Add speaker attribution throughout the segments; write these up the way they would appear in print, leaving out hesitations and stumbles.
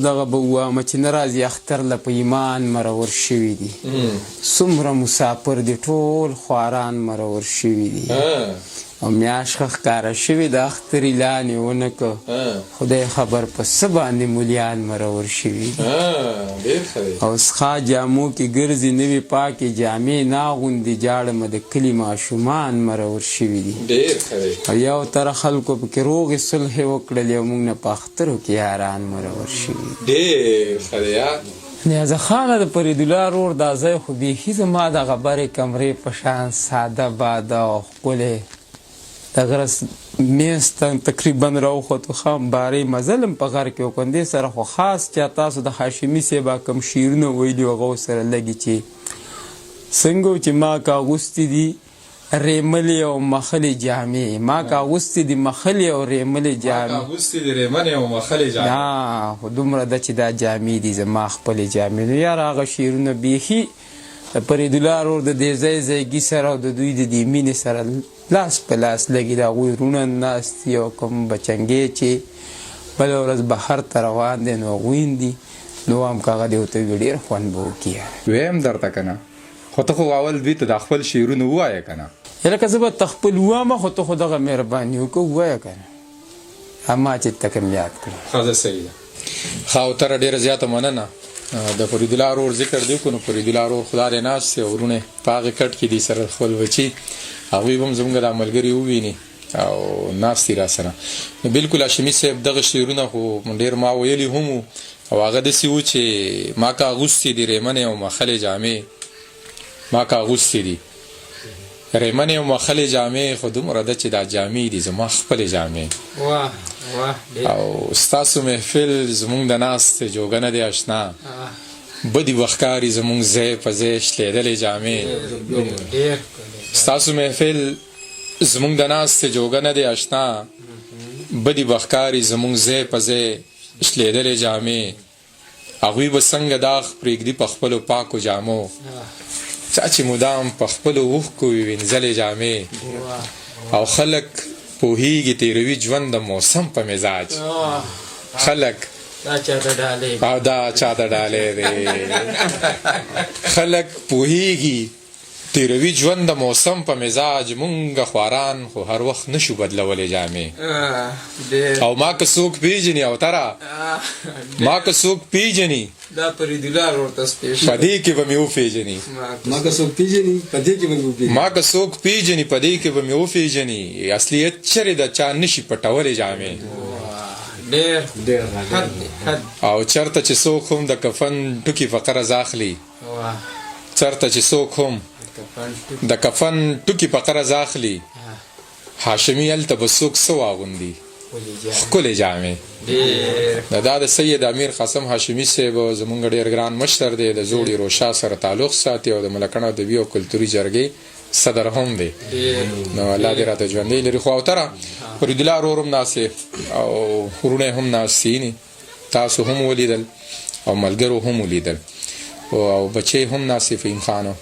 Speaker 1: دغه به ووایم چې نه راځي اختر له په ایمان مرور شوي دي، څومره مسافر دي ټول خواران مرور شوي دي. او میاشت ښه ښکاره شوې د اختر اعلان یې ونه کړ، خدای خبر په څه باندې مولیان مرور شوي دي. او سخا جامو کې ګرځي نوې پاکې جامې نه اغوندي، جاړمه د کلي ماشومان مرور شوي دي. او یو تر خلکو پکې روغې صلحې وکړلې او موږ نه په اخترو کې یاران مرور شوي دي.
Speaker 2: ډېر ښه دی یار.
Speaker 1: نیازه خانه د فریدالله ورور دا ځای خو بیخي زما دغه برې کمرې په شان ساده باده او ښکلی د غره مینځ ته تقریبا راوختو، ښه بارې مزل هم په غر کې وکړ. دې سره خو خاص چې تاسو د هاشمي صاحب کوم شعرونه ویلي هغه ورسره لګي چې څنګه چې ما که اغوستي دي ریملې او مخلې جامې، ما که اغوستي دي مخلې او ریملې جامې،
Speaker 2: ما که اغوستي دي ریمنې او مخلې جامې،
Speaker 1: ها خو دومره ده چې دا جامې دي زما خپلې جامې. نو یاره هغه شعرونه بیخي د فریدالله ورور د دې ځای ځایګي سره او د دوی د دې مینې سره لاس په لاس لګي. د هغوی وروڼه ناست دي او کوم بچنګی چې بله ورځ بهر ته روان دی نو هغوی هم دي، نو وایم که هغه دې ورته ووي ډېر خوند به وکړي یاره.
Speaker 2: ویم درته که نه، خو ته خو اول دوی ته دا خپل شعرونه ووایه که نه.
Speaker 1: یاره که زه به ته خپل ووایم خو ته خو دغه مهرباني وکړه ووایه که نه، ما چې ته کوم یاد کړل.
Speaker 2: ښه ده صحیح ده. ښه او تره ډیره زیاته مننه د فریدالله ورور ذکر دی وکړو. نو فریدالله ورور خدا دی ناست دی او وروڼه په هغه کټ کې دي سره خپل بچي، هغوی به هم زموږ دا ملګري وویني او ناست دي راسره. نو بلکل هاشمي صاحب دغه شعرونه خو ډیر ما ویلي هم وو او هغه داسې وو چې ما که اغوستي دي ریمنې او مخلې جامې، ما که اغوستي دي ریمنې او مخلې جامې، خو دومره ده چې دا جامې دي زما خپلې جامې.
Speaker 1: واه واه ډېر.
Speaker 2: او ستاسو محفل زمونږ د ناستې جوګه نه دی اشنا، بدي به ښکاري زمونږ ځای په ځای شلېدلې جامې.
Speaker 1: ډېر ښکلی.
Speaker 2: ستاسو محفل زمونږ د ناستې جوګه نه دی اشنا، بدي به ښکاري زمونږ ځای په ځای شلېدلې جامې. هغوی به څنګه داغ پرېږدي په خپلو پاکو جامو، چا چې مدام په خپلو اوښکو وي وینځلې جامې. او خلک پوهېږي تېروي ژوند د موسم په مزاج، خلک
Speaker 1: دا چاته ډالۍ
Speaker 2: او دا چاته ډالۍ دی. خلک پوهېږي تیروي ژوند د موسم په مزاج، مونږ خواران خو هر وخت نشو بدلولی جامې. او ما که څوک پیژني او ترا ما که څوک پیژني
Speaker 1: دا پریدولار ورته سپیشل
Speaker 2: په دې کې به مې وپیژني.
Speaker 3: ما که څوک پیژني په دې کې به مې وپیژني.
Speaker 2: ما که څوک پیژني په دې کې به مې وپیژني، اصلیت چرې د چا نشي پټولی جامې.
Speaker 1: ډیر حد دی حد.
Speaker 2: او چرته چې څوک هم د کفن ټوکي په قرض اخلي. چرته چې څوک هم د کفن ټوکي په قرض اخلي، هاشمي هلته به څوک څه واغوندي ښکلې جامې. د دا د سید امیر قاسم هاشمي صاحب زمونږ ډېر ګران مشر دی، د زوړ روشا سره تعلق ساتي او د ملکڼ ادبي او کلتوري جرګې صدر هم دی، نو الله دې راته ژوندی لري. خو اوتره فریدالله ورور هم ناست او وروڼه هم ناست دي، تاسو هم ولیدل او ملګرو هم ولیدل او بچی هم ناست دی فهیم خان.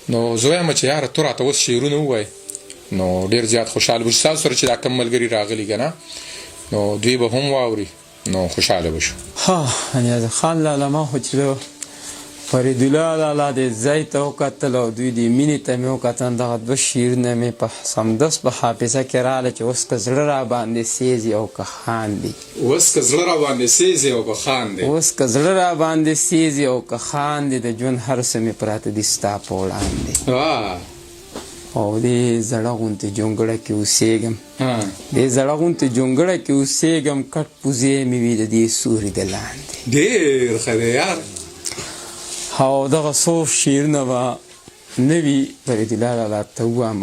Speaker 2: نو زه وایم چې یاره ته راته اوس شعرونه ووایې نو ډېر زیات خوشحاله به شو. تاسو سره چې دا کوم ملګري راغلي که نه نو دوی به هم واوري نو خوشحاله به شو.
Speaker 1: ها نیاز خان لالا ما خو چې فریدالله لالا دې ځای ته وکتل او دوی دې مینې ته مې وکتل، دغه دوه شعرونه مې په سمدست په حافظه کې راغله چې اوس که زړه راباندې سېځي او که خاندي.
Speaker 2: اوس که زړه راباندې سېځي او که خاندې.
Speaker 1: اوس که زړه راباندې سېځي او که خاندې، د ژوند هر څه مې پراته دي ستا په وړاندې. او دې زړه غوندې جونګړه کې اوسېږم، دې زړه غوندې جونګړه کې اوسېږم، کټ پوزې مې وي د دې سوري د لاندې.
Speaker 2: ډېر ښه دی یار.
Speaker 1: او دغه څو شعرونه به نه وي فریدالله لالا ته ووایم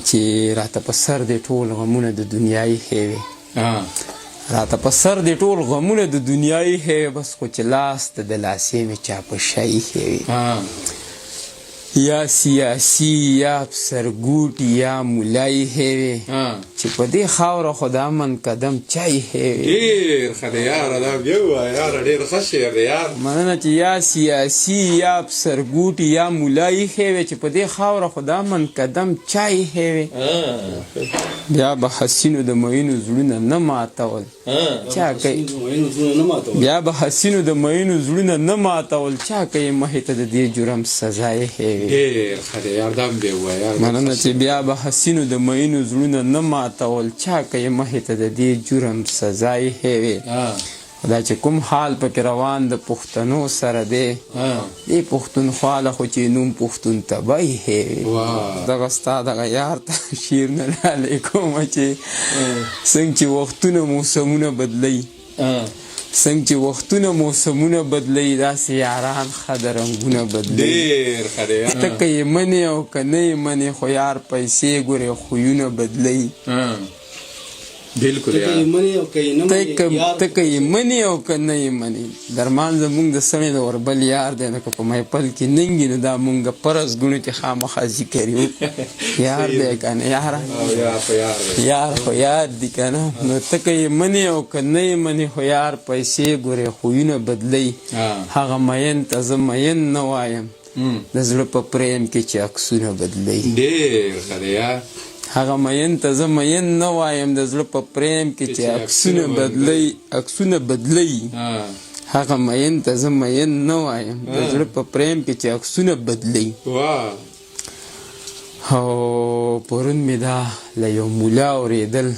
Speaker 1: چې راته په سر دې ټول غمونه د دنیا ایښی وي، راته په سر دې ټول غمونه د دنیا ایښی وي، بس خو چې لاس د دلاسې مې چا په شا ایښی وي. یا سیاسي یا افسرګوټي یا ملا ایښی وي چې په دې خاوره خو د امن قدم چا ایښی وي.
Speaker 2: ډېر ښه دی یاره، دا بیا ووایه یاره، ډېر ښه شعر دی یار.
Speaker 1: مننه چې یا سیاسي یا افسرګوټي یا ملا ایښی وي چې په دې خاوره خو د امن قدم چا ایښی وي. بیا به حسینو د مئینو زړونه نه ماتول. چا کوي بیا به حسینو د مئینو زړونه نه ماتول، چا که یې مخې ته د دې جرم سزا ایښې وي.
Speaker 2: ډېر ښه دی یار، دا هم بیا ووایه یار.
Speaker 1: مننه چې بیا به حسینو د مئینو زړونه نه ماتول، چا که یې مخې ته د دې جرم سزا ایښې وي. خو دا چې کوم حال پکې روان د پښتنو سره دی، دې پښتونخوا له خو چې نوم پښتون تبه ایښی وي. دغه ستا دغه یار ته شعرونه ډالۍ کوم چې څنګه چې وختونه موسمونه بدلوي، څنګه چې وختونه موسمونه بدلوي، داسې یاران ښه د رنګونه بدلوي.
Speaker 2: ډېر ښه دی.
Speaker 1: ته که یې منې او که نه یې منې، خو یار پیسې ګورې خویونه بدلوي.
Speaker 2: بالکل
Speaker 3: ته که یې منې او که یې نه منې،
Speaker 1: ته که یې منې او که نه یې منې، درمان زمونږ د سڼې د اوربل یار دی، نو که په محفل کې ننګي نو دا مونږ فرض ګڼو چې خامخا ذکر یو یار دی که نه یاره، یار خو یار دی که نه. نو ته که یې منې او که نه یې منې، خو یار پیسې ګورې خویونه بدلوي. هغه مین ته زه مین نه وایم، د زړه په پریم کې چې عکسونه بدلوي.
Speaker 2: ډېر ښه دی یار.
Speaker 1: هغه مین ته زه مین نه وایم، د زړه په پریم کې چې عکسونه بدلوي، عکسونه بدلوي. هغه مین ته زه مین نه وایم، د زړه په پریم کې چې عکسونه بدلوي. او پرون مې دا له یو ملا اورېدل،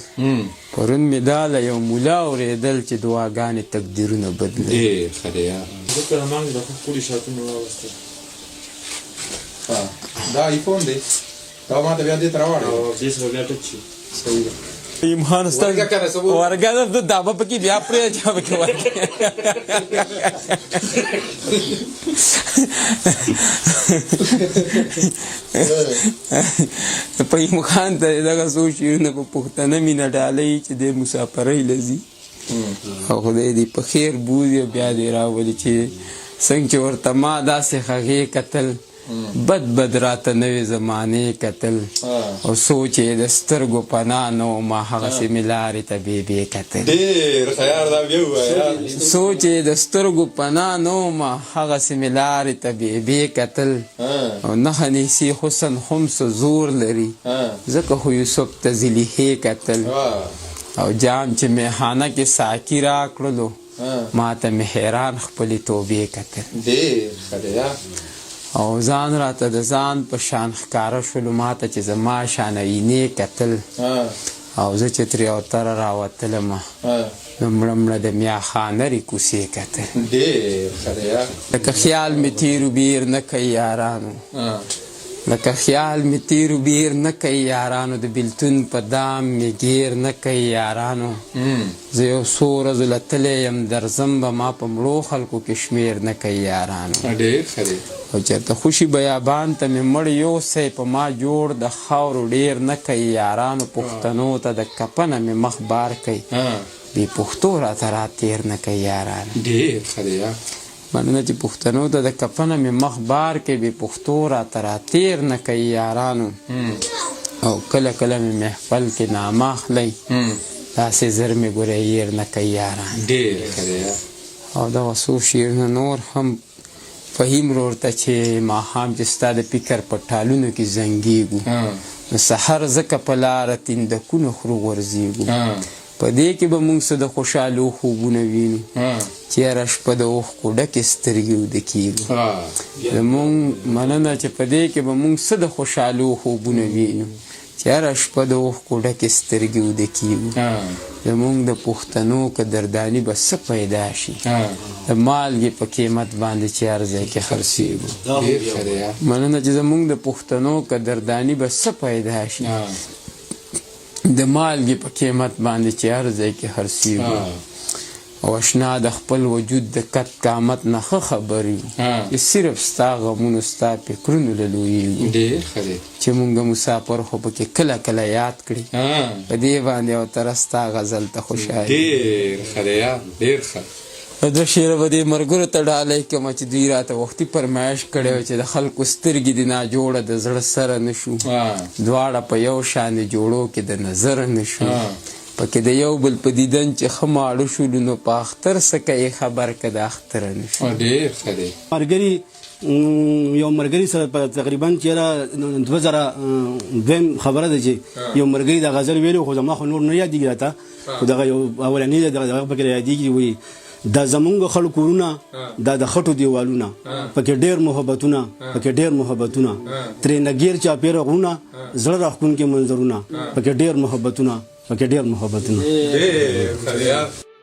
Speaker 1: پرون مې دا له یو ملا اورېدل چې دعاګانې تقدیرونه بدلوي.
Speaker 2: ډېر ښه دی یار.
Speaker 4: زه کله مانګ د ښکلي شاتونه راوستل.
Speaker 2: دا آیفون دی، دا ما ته بیا دې ته راواړوه.
Speaker 4: او دې سره بیا ټچ شي.
Speaker 2: صحیح ده.
Speaker 1: ایمان ستا
Speaker 2: ورګه کنه، څه بولي؟
Speaker 1: ورګه ده، دا به پکې بیا پرې چې پکې ورګه. فهیم خان ته دغه څو شعرونه په پښتنه مینه ډالۍ چې دی مسافرۍ له ځي، او خدای دې په خیر بوځي او بیا دې راولي. چې څنګه چې ورته ما داسې هغې کتل، بد بد راته نوې زمانې کتل، او سوچ یې د سترګو پناه نه و، ما هغسې مې لارې ته بې بې کتل.
Speaker 2: ډېر ښه یار، دا بیا ووایه یار.
Speaker 1: سوچ یې د سترګو پناه نه و، ما هغسې مې لارې ته بې بې کتل. او نښه نیسي حسن هم څه زور لري، ځکه خو یوسف ته زلیخې کتل. او جام چې میخانه کې ساکي راکړلو، ما ته مې حیران خپلې توبې کتل.
Speaker 2: ډېر ښه دی یار.
Speaker 1: او ځان راته د ځان په شان ښکاره شولو، ما ته چې زما شان آیینې کتل. او زه چې ترې یو تره راوتلم، نو مړه مړه د میا خانرې کوڅې کتل.
Speaker 2: ډېر ښه دی یار.
Speaker 1: لکه خیال مې تېرو بیر نه کوي یارانو، لکه خیال مې تېرو بیر نه کوي یارانو، د بېلتون په دام مې ګیر نه کوي یارانو. زه یو څو ورځو له تللی یم، درځم به ما په مړو خلکو کې شمېر نه کوي یارانو.
Speaker 2: ډېر ښه دی.
Speaker 1: او چېرته خوشي بیابان ته مې مړ یوسئ، په ما جوړ د خاورو ډېر نه کوي یارانو. پښتنو ته د کفنه مې مخ بار کوي، بې پښتو راته را تېر نه کوي یارانو.
Speaker 2: ډېر ښه دی یار.
Speaker 1: مننه چې پښتنو ته د کفنه مې مخ بار کوي، بې پښتو راته را تېر نه کوي یارانو. او کله کله مې محفل کې نامه اخلئ، داسې زر مې ګورې هېر نه کوي یارانو.
Speaker 2: ډېر ښه دی یار.
Speaker 1: او دغه څو شعرونه نور هم فهیم ورور ته چې ماښام چې ستا د فکر په ټالونو کې زنګېږو، نو سحر ځکه په لاره تیندکونه خورو غورځېږو. په دې کې به موږ څه د خوشحالو خوبونه وینو، چې هره شپه د اوښکو ډکې سترګې ویده کېږو. زموږ مننه چې په دې کې به موږ څه د خوشحالو خوبونه وینو، چې هره شپه د اوښکو ډکې سترګې ویده کېږو. زموږ د پښتنو قدرداني به څه پیدا شي، د مالګې په قیمت باندې چې هر ځای کې خرڅېږو. مننه چې زموږ د پښتنو قدرداني به څه پیدا شي، د مالګې په قیمت باندې چې هر ځای کې خرڅېږو. او اشنا د خپل وجود د قد قامت نه ښه خبر یو، چې صرف ستا غمونو ستا فکرونو له لویېږو.
Speaker 2: ډېر ښه دی.
Speaker 1: چې مونږ مسافر خو پکې کله کله یاد کړي، په دې باندې او تر ستا غزل ته خوشحال.
Speaker 2: ډېر ښه دی یار، ډېر ښه.
Speaker 1: دوه شعره به دې ملګرو ته ډالۍ کړم چې دوی راته وختي فرمایش کړی و چې د خلکو سترګې دې ناجوړه د زړه سره نه شو، دواړه په یو شان جوړو کې د نظر نه شو، پکې د یو بل په دیدن چې ښه ماړه شولو، نو په اختر څه که یې خبر که د اختره نه شو.
Speaker 2: ډېر ښه دی.
Speaker 3: مرګري یو مرګري سره په تقریبا چې را 2002 خبره ده چې یو مرګري د غزل ویلو، خو زما خو نور نه یادېږي راته، خو دغه یو اولنی دی، دغه پکې یادېږي. وایي دا زمونږ خلکو کورونه، دا د خټو دیوالونه، پکې ډېر محبتونه، پکې ډېر محبتونه، ترې نه ګیر چاپېره غرونه، زړه راښکونکي منظرونه، پکې ډېر محبتونه، پکې ډېر محبتونه.
Speaker 2: ډېر ښه دی.